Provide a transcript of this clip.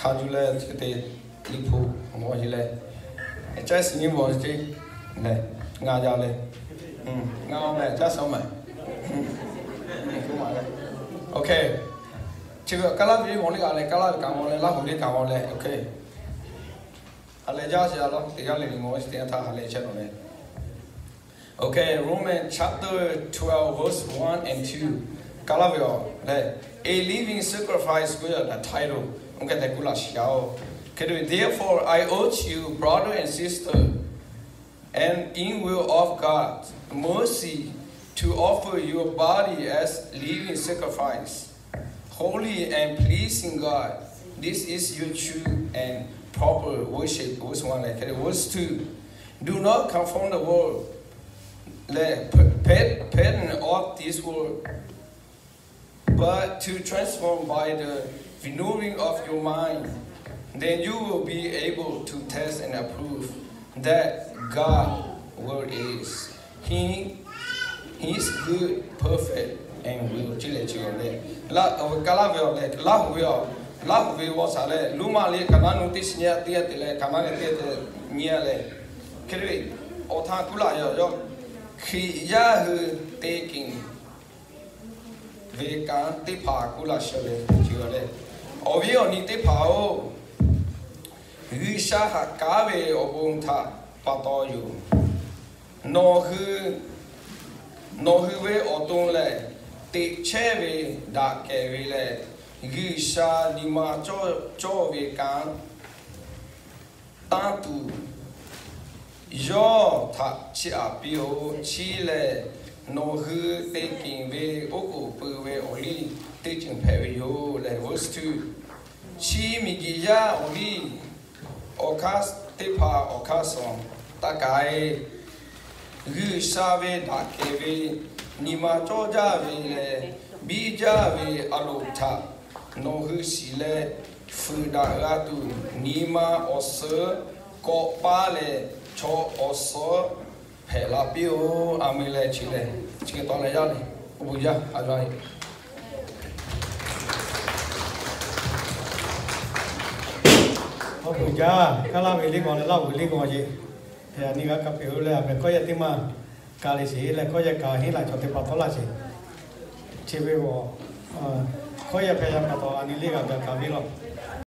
A ju leh chi te liꞈ hpu mawˬ yeˬ leh, caˇ suh nyi mawˬ ce leh, ngaˬ jaˇ leh, ngaˬ meh caˇ suh meh, OK. Chi ve Kaˇlaˇ ve mawˬ le, a leh Kaˇlaˇ ve kaꞈ mawˬ leh, Laˇ huˍ ve kaꞈ mawˬ leh, OK. Ha lehˬ jaˇ sheˍ a laˇ, teˇ g'aˇ le le mawˬ ve teˇ yanˇ htaˇ ha lehˬ chehˇ nawˬ le. Okay, Romans chapter twelve, verse one and two. Kaˇlaˇ ve awˬ lehˬ, A living sacrifice k'oˆ ve a title, oˇ hk'e te kuˬ laˇ sheˍ yaˇ oˬ. Hk'e te ve, therefore I urge you, brother and sister, and in view of God's mercy, to offer your body as living sacrifice, holy and pleasing God. This is your true and proper worship. Verse one leh hk'e te, verse two. Do not conform the world leh pattern of this world, but to transform by the renewing of your mind. Then you will be able to test and approve that God will is He, His good, perfect and will. Chi lehˬ chi awˬ lehˬ, Kaˇlaˇ ve awˬ lehˬ, Laˇ huˍ ve awˬ, Laˇ huˍ ve g'awˇ shaˍ leh, Roˉmaꞈ liꞈ kaˍ naˉ nu teˇ chi nyi a teˇ a te leh kaˍ naˉ leh teˇ a te nyi a leh, hk'e te ve, awˬ htaˇ kuˬ laˇ yaˇ, Hkriꞈ yaˇ hui te keˍ ve kanˉ teˇ hpaˍ kuˬ laˇ sheˍ ve chi awˬ lehˬ, awˬ viˉ awˬ nyi teˇ hpaˍ-oˬ, G'uiˬsha haꞈ kaˉ ve awˬ bon htaꞈ pa taw yoˬ. Nawˬ hui, nawˬ hui ve awˬ to lehˬ, teꞈ chehˇ ve daꞈ kehˬ ve leh, G'uiˬsha nyi ma cawˇ ve kanˉ tanˇ tuˬ yawˇ htaꞈ chiˇ aꞈ piˇ-oˆ. Chi lehˬ, nawˬ hui te keˍ ve oˉ k'oˍ pui ve awˬ liˇ teˇ ceuˬ hpehꞈ ve yoˬ leh, verse two, chi miˬguiˬ yaˇ awˬ liˇ awˬ hk'aˇ teˇ hpaˍ awˬ hk'aˇ suh taˇ k'ai. G'uiˬsha ve daꞈ kehˬ ve nyi ma cawˇ jaˇ ve leh, biˇ jaˇ ve a loˍ htaꞈ nawˬ hui shiˍ leh, fuiˍ daꞈ g'a tuˬ nyi ma awˬ suhˉ kawꞈ paˇ leh, chaw awˬ suhˉ hpehꞈ la piˇ-oˆ. A menˍ leh chi lehˬ, chi hk'e taw leh yaˇ leh, awˬ bon jaˇ a jaˇ. Awˬ bon jaˇ. Kaˇlaˇ ve liꞈ g'awˇ leh Laˇ huˍ ve liꞈ g'awˇ ce, a nyi g'a kaꞈ hpehꞈ-o leh, a pehˬ hkawˇ yaˇ teˇ maˇ ka le sheˍ leh, hkawˇ yaˇ kaꞈ henˇ laꞈ chaw teˇ hpaˍ tawˆ laˇ sheˍ. Chi ve awˬ, hkawˇ yaˇ hpehꞈ yaˇ pa taw a nyi liꞈ g'a gaˬ kaꞈ ve law.